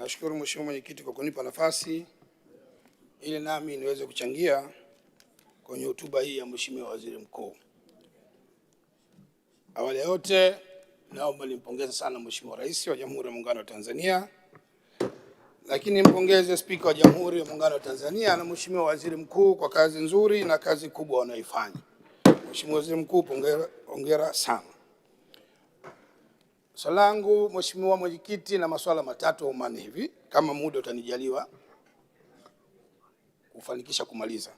Nashukuru Mheshimiwa Mwenyekiti kwa kunipa nafasi ili nami niweze kuchangia kwenye hotuba hii ya Mheshimiwa Waziri Mkuu. Awali ya yote, naomba nimpongeze sana Mheshimiwa Rais wa Jamhuri ya Muungano wa Tanzania, lakini nimpongeze Spika wa Jamhuri ya Muungano wa Tanzania na Mheshimiwa Waziri Mkuu kwa kazi nzuri na kazi kubwa wanayoifanya. Mheshimiwa Waziri Mkuu, hongera sana. Swali langu Mheshimiwa Mwenyekiti, na maswala matatu au manne hivi kama muda utanijaliwa kufanikisha kumaliza.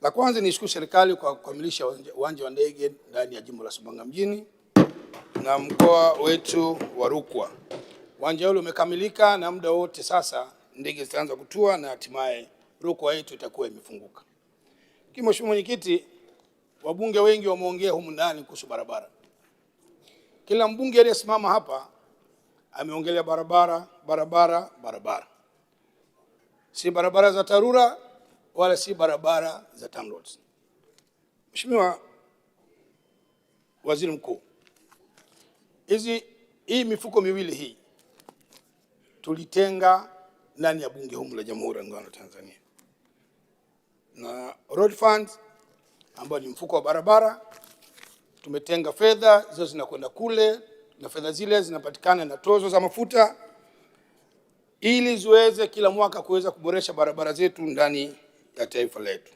La kwanza ni shukuru serikali kwa kukamilisha uwanja wa ndege ndani ya jimbo la Sumbawanga mjini na mkoa wetu wa Rukwa. Uwanja ule umekamilika na muda wote sasa ndege zitaanza kutua na hatimaye Rukwa yetu itakuwa imefunguka. Lakini Mheshimiwa Mwenyekiti, wabunge wengi wameongea humu ndani kuhusu barabara. Kila mbunge aliyesimama hapa ameongelea barabara, barabara, barabara, si barabara za TARURA wala si barabara za TANROADS. Mheshimiwa Waziri Mkuu, hii mifuko miwili hii tulitenga ndani ya bunge humu la Jamhuri ya Muungano wa Tanzania, na road fund ambayo ni mfuko wa barabara tumetenga fedha zile zinakwenda kule, na fedha zile zinapatikana na tozo za mafuta ili ziweze kila mwaka kuweza kuboresha barabara zetu ndani ya taifa letu.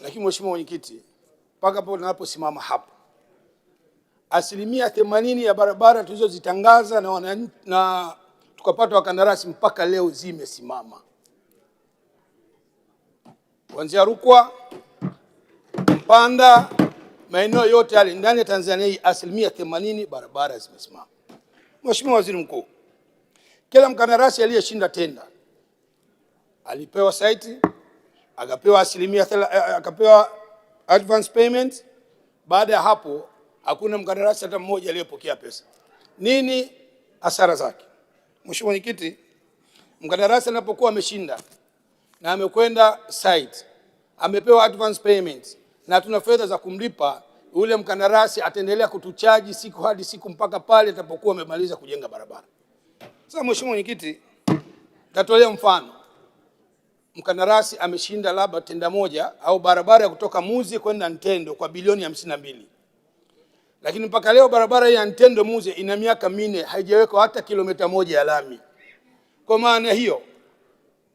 Lakini Mheshimiwa Mwenyekiti, mpaka hapo tunaposimama hapa, 80% ya barabara tulizozitangaza na tukapata wakandarasi mpaka leo zimesimama, kuanzia Rukwa, Mpanda, maeneo yote yale ndani ya Tanzania hii 80% barabara zimesimama. Mheshimiwa Waziri Mkuu, kila mkandarasi aliyeshinda tenda alipewa site, akapewa asilimia, akapewa advance payment. Baada ya hapo hakuna mkandarasi hata mmoja aliyepokea pesa. Nini hasara zake? Mheshimiwa Mwenyekiti, mkandarasi anapokuwa ameshinda na amekwenda site, amepewa advance payment na tuna fedha za kumlipa yule mkandarasi, ataendelea kutuchaji siku hadi siku mpaka pale atakapokuwa amemaliza kujenga barabara. Sasa Mheshimiwa Mwenyekiti, tatolea mfano. Mkandarasi ameshinda labda tenda moja au barabara ya kutoka Muzi kwenda Ntendo kwa bilioni 52, lakini mpaka leo barabara ya Ntendo Muzi ina miaka 4 haijawekwa hata kilomita moja ya lami. Kwa maana hiyo,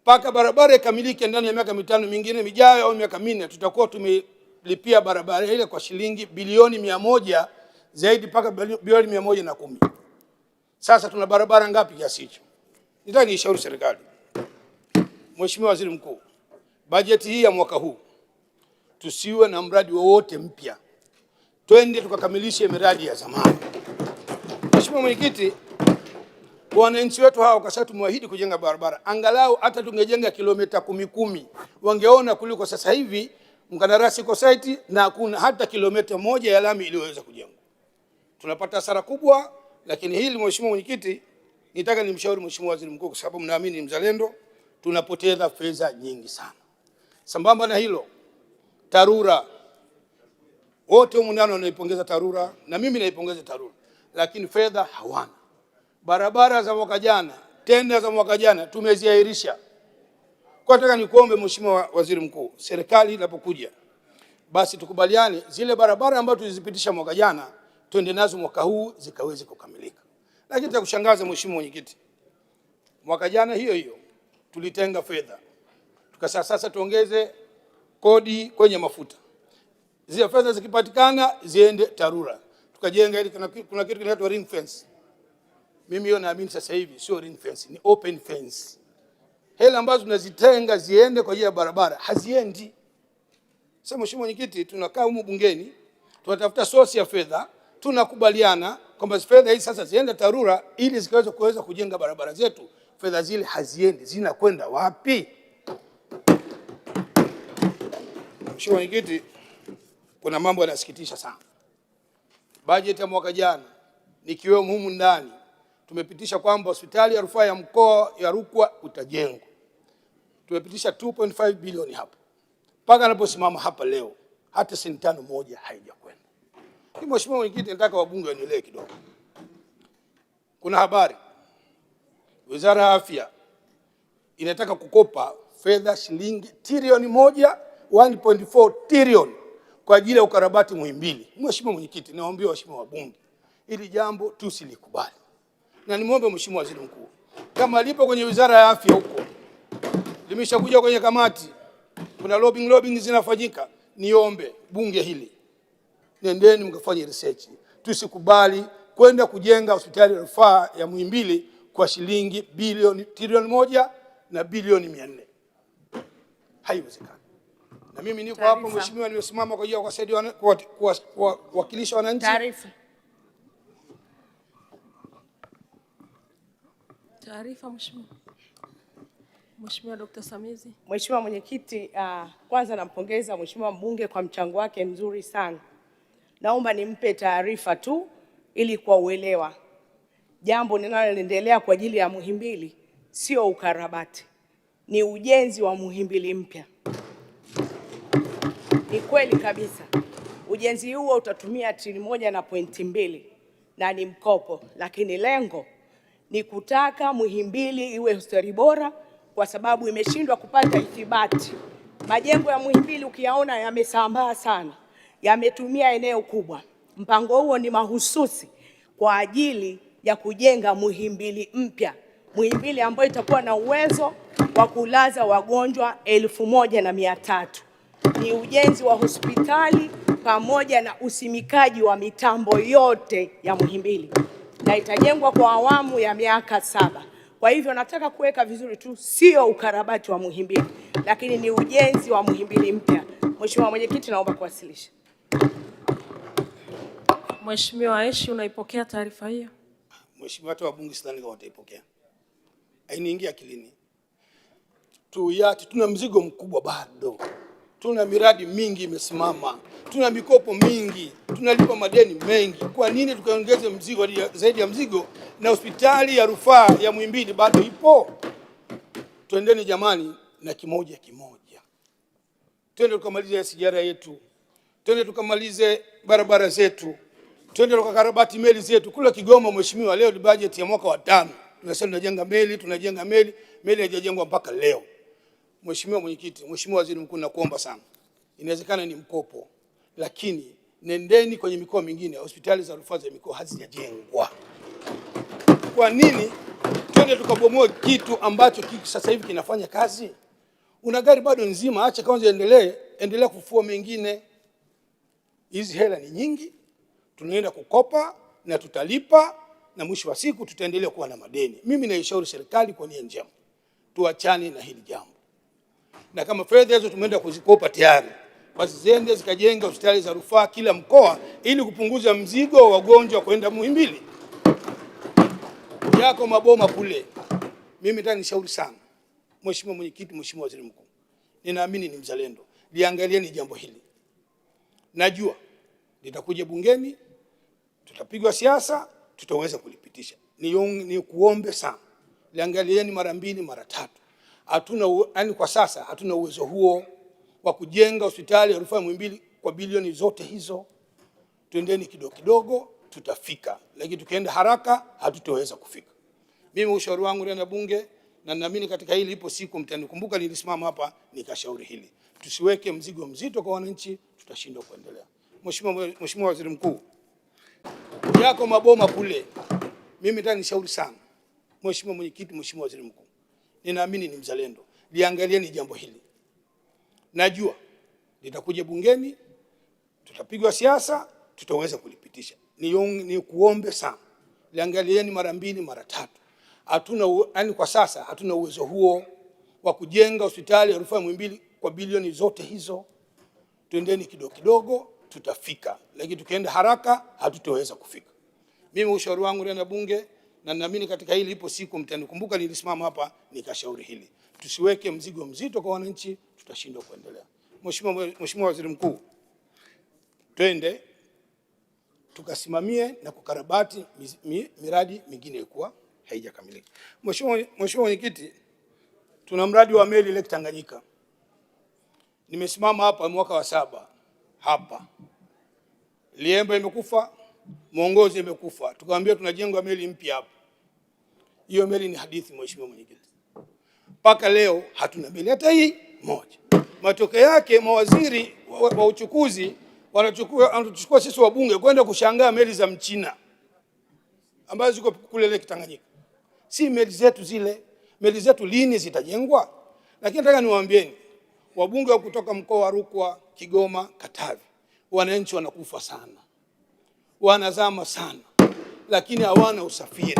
mpaka barabara ikamilike ndani ya miaka 5 mingine mijayo au miaka 4, tutakuwa tumelipia barabara ile kwa shilingi bilioni 100 zaidi mpaka bilioni 110. Sasa tuna barabara ngapi kiasi hicho? Nitaka niishauri serikali, Mheshimiwa Waziri Mkuu, bajeti hii ya mwaka huu tusiwe na mradi wowote mpya, twende tukakamilishe miradi ya zamani. Mheshimiwa Mwenyekiti, wananchi wetu hawa kwa sababu tumewaahidi kujenga barabara, angalau hata tungejenga kilomita 10 wangeona kuliko sasa hivi mkandarasi iko site na hakuna hata kilomita moja ya lami iliyoweza kujengwa. Tunapata hasara kubwa. Lakini hili Mheshimiwa Mwenyekiti, nitaka nimshauri Mheshimiwa Waziri Mkuu kwa sababu naamini ni mzalendo, tunapoteza fedha nyingi sana. Sambamba na hilo, TARURA wote humu ndani wanaipongeza TARURA na mimi naipongeza TARURA, lakini fedha hawana. Barabara za mwaka jana, tenda za mwaka jana tumeziahirisha. Kwa nataka nikuombe Mheshimiwa Waziri Mkuu, serikali inapokuja basi tukubaliane zile barabara ambazo tulizipitisha mwaka jana twende nazo mwaka huu zikaweze kukamilika. Lakini nitakushangaza Mheshimiwa Mwenyekiti, mwaka jana hiyo hiyo tulitenga fedha tukasema sasa tuongeze kodi kwenye mafuta, zile fedha zikipatikana ziende TARURA, tukajenga ile, kuna kitu kinaitwa ring fence. Mimi hiyo naamini sasa hivi sio ring fence, ni open fence. Hela ambazo tunazitenga ziende kwa ajili ya barabara haziendi. Sasa Mheshimiwa Mwenyekiti, tunakaa humu bungeni tunatafuta source ya fedha, tunakubaliana kwamba fedha hizi sasa ziende TARURA ili zikaweze kuweza kujenga barabara zetu. Fedha zile haziendi, zinakwenda wapi? Mheshimiwa Mwenyekiti, kuna mambo yanasikitisha sana. Bajeti ya mwaka jana nikiwemo humu ndani tumepitisha kwamba hospitali ya rufaa ya mkoa ya Rukwa utajengwa. Tumepitisha 2.5 bilioni hapo. Mpaka anaposimama hapa leo hata senti 5 moja haijakwenda. Mheshimiwa Mwenyekiti, nataka wabunge wanielewe kidogo. Kuna habari Wizara ya Afya inataka kukopa fedha shilingi trilioni 1, 1.4 trilioni kwa ajili ya ukarabati Muhimbili. Mheshimiwa Mwenyekiti, niwaambie waheshimiwa wabunge, hili jambo tusilikubali, na nimwombe Mheshimiwa Waziri Mkuu, kama lipo kwenye Wizara ya Afya huko, limeshakuja kwenye kamati, kuna lobbying zinafanyika, niombe bunge hili, nendeni mkafanye research. Tusikubali kwenda kujenga hospitali ya rufaa ya Muhimbili kwa shilingi bilioni trilioni 1 na bilioni 400. Haiwezekani. Na mimi niko hapa mheshimiwa, nimesimama kwa ajili ya kuwasaidia kuwakilisha wananchi. Taarifa. Taarifa mheshimiwa. Mheshimiwa Dr. Samizi. Mheshimiwa Mwenyekiti, kwanza nampongeza mheshimiwa mbunge kwa mchango wake mzuri sana. Naomba nimpe taarifa tu ili kwa uelewa. Jambo linaloendelea kwa ajili ya Muhimbili sio ukarabati, ni ujenzi wa Muhimbili mpya. Ni kweli kabisa ujenzi huo utatumia trilioni 1.2 na ni mkopo, lakini lengo ni kutaka Muhimbili iwe hospitali bora, kwa sababu imeshindwa kupata ithibati. Majengo ya Muhimbili ukiyaona yamesambaa sana, yametumia eneo kubwa. Mpango huo ni mahususi kwa ajili ya kujenga Muhimbili mpya, Muhimbili ambayo itakuwa na uwezo wa kulaza wagonjwa 1300. Ni ujenzi wa hospitali pamoja na usimikaji wa mitambo yote ya Muhimbili, na itajengwa kwa awamu ya miaka 7. Kwa hivyo nataka kuweka vizuri tu, sio ukarabati wa Muhimbili, lakini ni ujenzi wa Muhimbili mpya. Mheshimiwa Mwenyekiti, naomba kuwasilisha. Mheshimiwa Aishi, unaipokea taarifa hiyo? Mheshimiwa, hata wabunge sidhani kama wataipokea. Hainiingia akilini. Tuna mzigo mkubwa bado. Tuna miradi mingi imesimama, tuna mikopo mingi, tunalipa madeni mengi. Kwa nini tukaongeze mzigo zaidi ya mzigo, na hospitali ya rufaa ya Muhimbili bado ipo? Twendeni jamani na kimoja kimoja, twende tukamalize SGR yetu, twende tukamalize barabara zetu, twende tukakarabati meli zetu kule Kigoma. Mheshimiwa, leo ni budget ya mwaka wa 5, tunasema tunajenga meli, tunajenga meli, meli haijajengwa mpaka leo. Mheshimiwa Mwenyekiti, Mheshimiwa Waziri Mkuu, nakuomba sana, inawezekana ni mkopo, lakini nendeni kwenye mikoa mingine, hospitali za rufaa za mikoa hazijajengwa. Kwa nini twende tukabomoe kitu ambacho sasa hivi kinafanya kazi? Una gari bado nzima, acha kwanza endelee, endelea kufua mengine. Hizi hela ni nyingi, tunaenda kukopa na tutalipa, na mwisho wa siku tutaendelea kuwa na madeni. Mimi naishauri serikali kwa nia njema, tuachane na hili jambo, na kama fedha hizo tumeenda kuzikopa tayari, basi ziende zikajenga hospitali za rufaa kila mkoa ili kupunguza mzigo wa wagonjwa kwenda Muhimbili. Yako maboma kule. Mimi nataka nishauri sana Mheshimiwa Mwenyekiti, Mheshimiwa Waziri Mkuu, ninaamini ni mzalendo, liangalieni jambo hili. Najua litakuja bungeni, tutapigwa siasa, tutaweza kulipitisha. Ni kuombe sana, liangalieni mara mbili mara tatu. Hatuna, yani kwa sasa hatuna uwezo huo wa kujenga hospitali ya rufaa Muhimbili kwa bilioni zote hizo. Twendeni kidogo kidogo, tutafika, lakini tukienda haraka hatutoweza kufika. Mimi ushauri wangu ndani ya bunge, na naamini katika hili ipo siku mtanikumbuka nilisimama hapa nikashauri hili, tusiweke mzigo mzito kwa wananchi, tutashindwa kuendelea. Mheshimiwa Waziri Mkuu, yako maboma kule. Mimi nataka nishauri sana Mheshimiwa Mwenyekiti, Mheshimiwa Waziri Mkuu, ninaamini ni mzalendo, liangalieni jambo hili. Najua litakuja bungeni, tutapigwa siasa, tutaweza kulipitisha. Ni kuombe sana, liangalieni mara mbili mara tatu. Hatuna, yani kwa sasa hatuna uwezo huo wa kujenga hospitali ya rufaa Muhimbili kwa bilioni zote hizo. Twendeni kidogo kidogo, tutafika, lakini tukienda haraka hatutoweza kufika. Mimi ushauri wangu ndani ya bunge, na naamini katika hili ipo siku mtanikumbuka nilisimama hapa nikashauri hili, tusiweke mzigo mzito kwa wananchi, tutashindwa kuendelea. Mheshimiwa Waziri Mkuu, twende tukasimamie na kukarabati miradi mingine ilikuwa haijakamilika. Mheshimiwa Mwenyekiti, tuna mradi wa meli Lake Tanganyika. Nimesimama hapa mwaka wa 7 hapa, Liemba imekufa, Mwongozi imekufa, tukaambia tunajenga meli mpya hapa. Hiyo meli ni hadithi, Mheshimiwa Mwenyekiti. Mpaka leo hatuna meli hata hii moja. Matokeo yake mawaziri wa uchukuzi wanachukua sisi wabunge kwenda kushangaa meli za Mchina ambazo ziko kule Lake Tanganyika, si meli zetu zile. Meli zetu lini zitajengwa? Lakini nataka niwaambieni wabunge wa kutoka mkoa wa Rukwa, Kigoma, Katavi, wananchi wanakufa sana, wanazama sana, lakini hawana usafiri.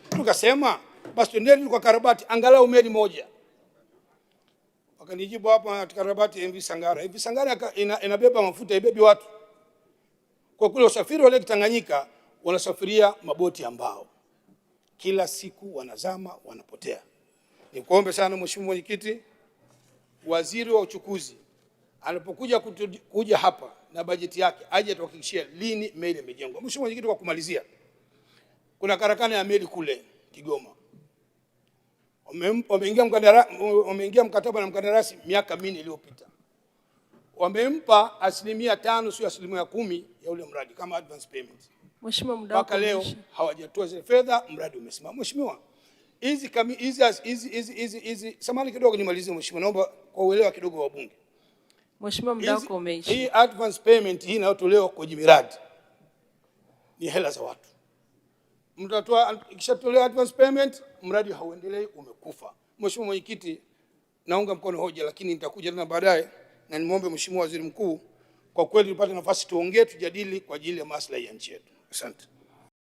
Tukasema basi twendeni kwa karabati angalau meli moja. Wakanijibu hapa karabati MV Sangara. MV Sangara inabeba mafuta, ibebi watu. Kwa kule usafiri wa Lake Tanganyika wanasafiria maboti ambao kila siku wanazama, wanapotea. Nikuombe sana Mheshimiwa Mwenyekiti, waziri wa uchukuzi anapokuja kuja hapa na bajeti yake aje atuhakikishie lini meli imejengwa. Mheshimiwa Mwenyekiti, kwa kumalizia, kuna karakana ya meli kule Kigoma wameingia mkataba na mkandarasi miaka minne iliyopita, wamempa 5% sio 10% ya ule mradi kama advance payment. Mheshimiwa, muda Mpaka wako leo umeisha. hawajatoa zile fedha, mradi umesimama. Mheshimiwa, hizi kami hizi hizi hizi hizi, samahani kidogo nimalizie mheshimiwa, naomba kwa uelewa kidogo wa bunge. Mheshimiwa, muda wako umeisha. Hii advance payment hii inayotolewa kwenye miradi ni hela za watu. Mtatoa, ikishatolewa advance payment, mradi hauendelei, umekufa. Mheshimiwa Mwenyekiti, naunga mkono hoja, lakini nitakuja tena baadaye na nimwombe Mheshimiwa Waziri Mkuu kwa kweli tupate nafasi tuongee, tujadili kwa ajili ya maslahi ya nchi yetu. Asante.